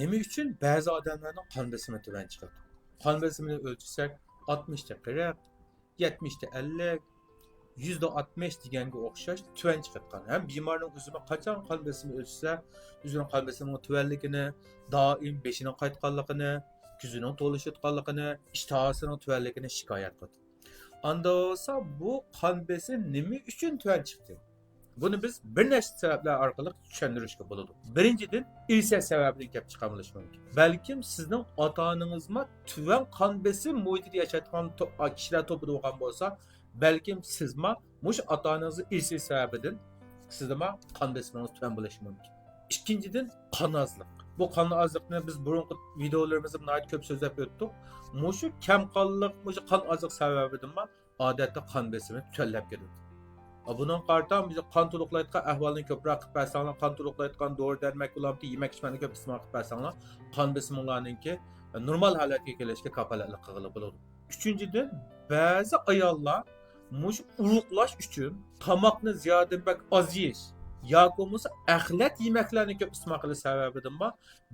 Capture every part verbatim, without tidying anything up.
نېمە ئۈچۈن بەزى ئادەملەرنىڭ قان بېسىمى تۆۋەن چىقىدۇ؟ قان بېسىمىنى ئۆلچىسەك، ئاتمىشتا قىرىق، يەتمىشتە ئەللىك، يۈزدە ئاتمىش دېگەنگە ئوخشاش تۆۋەن چىقىدىغان. ھەم بىمارنىڭ ئۆزىمۇ قاچان قان بېسىمى ئۆلچىسە، ئۆزىنىڭ قان بېسىمىنىڭ تۆۋەنلىكىنى، دائىم بېشىنىڭ قايتقانلىقىنى، كۆزىنىڭ تولۇشۇۋاتقانلىقىنى، ئىشتىھاسىنىڭ تۆۋەنلىكىنى شىكايەت قىلىدۇ. ئاندا بولسا بۇ قان بېسىم نېمە ئۈچۈن تۆۋەن چىقتى؟ بۇنى بىز بىر نەچچە سەۋەبلەر ئارقىلىق چۈشەندۈرۈشكە بولىدۇ. بىرىنچىدىن، ئىرسىيەت سەۋەبىدىن كەپ چىققان بولۇشى مۇمكىن. بەلكىم سىزنىڭ ئاتا-ئانىڭىزمۇ تۆۋەن قان بېسىم مۇھىتىدا ياشايدىغان تو-، كىشىلەر توپىدا بولغان بولسا، بەلكىم سىزمۇ مۇشۇ ئاتا-ئانىڭىزنىڭ ئىرسىيەت سەۋەبىدىن سىزدىمۇ قان بېسىمىڭىز تۆۋەن بولۇشى مۇمكىن. ئىككىنچىدىن، قان ئازلىق. بۇ قان ئازلىقنى بىز بۇرۇنقى ۋىدېئولىرىمىزدا ناھايىتى كۆپ سۆزلەپ ئۆتتۇق. مۇشۇ كەم قانلىق، مۇشۇ قان ئازلىق سەۋەبىدىنمۇ ئادەتتە قان بېسىمى تۆۋەنلەپ كېتىدۇ. بۇنىڭغا قارىتا مۇشۇ قان تولۇقلايدىغان ئەھۋالنى كۆپرەك قىلىپ بەرسەڭلار، قان تولۇقلايدىغان دورا-دەرمەك بولامتى، يېمەك-ئىچمەكنى كۆپ ئىستېمال قىلىپ بەرسەڭلار، قان بېسىمىڭلارنىڭكى نورمال ھالەتكە كېلىشكە كاپالەتلىك قىلغىلى بولىدۇ. ئۈچىنچىدىن، بەزى ئاياللار مۇشۇ ئۇرۇقلاش ئۈچۈن تاماقنى زىيادىدىن بەك ئاز يېيىش ياكى بولمىسا ئەخلەت يېمەكلەرنى كۆپ ئىستېمال قىلىش سەۋەبىدىنمۇ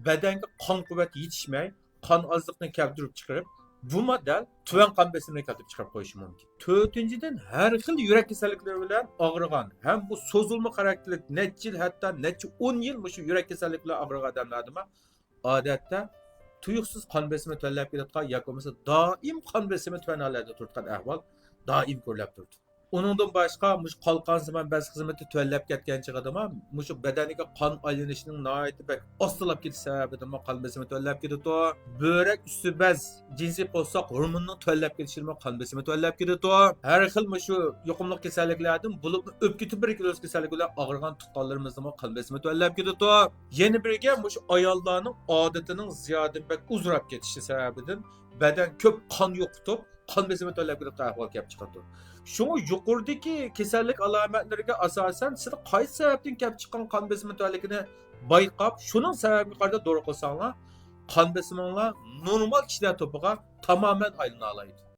بەدەنگە قان قۇۋۋەت يېتىشمەي، قان ئازلىقنى كەلتۈرۈپ چىقىرىپ، بۇمۇ دەل تۆۋەن قان بېسىمىنى كەلتۈرۈپ چىقىرىپ قويۇشى مۇمكىن. تۆتىنچىدىن، ھەر خىل يۈرەك كېسەللىكلىرى بىلەن ئاغرىغان ھەم بۇ سوزۇلما خاراكتېرلىك نەچچە يىل، ھەتتا نەچچە ئون يىل مۇشۇ يۈرەك كېسەللىكى بىلەن ئاغرىغان ئادەملەردىمۇ ئادەتتە تۇيۇقسىز قان بېسىمى تۆۋەنلەپ كېتىدىغان ياكى بولمىسا دائىم قان بېسىمى تۆۋەن ھالەتتە تۇرىدىغان ئەھۋال دائىم كۆرۈلۈپ تۇرىدۇ. ئۇنىڭدىن باشقا، مۇشۇ قالقانسىمان بەز خىزمىتى تۆۋەنلەپ كەتكەن چېغىدىمۇ، مۇشۇ بەدەنگە قان ئايلىنىشىنىڭ ناھايىتى بەك ئاستىلاپ كېتىش سەۋەبىدىنمۇ قان بېسىمى تۆۋەنلەپ كېتىدۇ. بۆرەك ئۈستى بەز جىنسىي پوستاق ھورمونىنىڭ تۆۋەنلەپ كېتىشىدىنمۇ قان بېسىمى تۆۋەنلەپ كېتىدۇ. ھەر خىل مۇشۇ يۇقۇملۇق كېسەللىكلەردىن، بولۇپمۇ ئۆپكە تۇبېركۇلوز كېسەللىكى بىلەن ئاغرىغان تۇغقانلىرىمىزنىڭمۇ قان بېسىمى تۆۋەنلەپ كېتىدۇ. يەنە بىرگە، مۇشۇ ئاياللارنىڭ ئادىتىنىڭ زىيادىدىن بەك ئۇزىراپ كېتىشى سەۋەبىدىن بەدەن كۆپ قان يوقىتىپ، قان بېسىمى تۆۋەنلەپ كېتىدىغان ئەھۋال كېلىپ چىقىدۇ. شۇڭا يۇقىرىدىكى كېسەللىك ئالامەتلىرىگە ئاساسەن، سىزدە قايسى سەۋەبتىن كېلىپ چىققان قان بېسىمى تۆۋەنلىكىنى بايقاپ، شۇنىڭ سەۋەبىگە قارىتا دورا قىلساڭلار، قان بېسىمىڭلار نورمال كىشىلەر توپىغا تامامەن ئايلىنالايدۇ.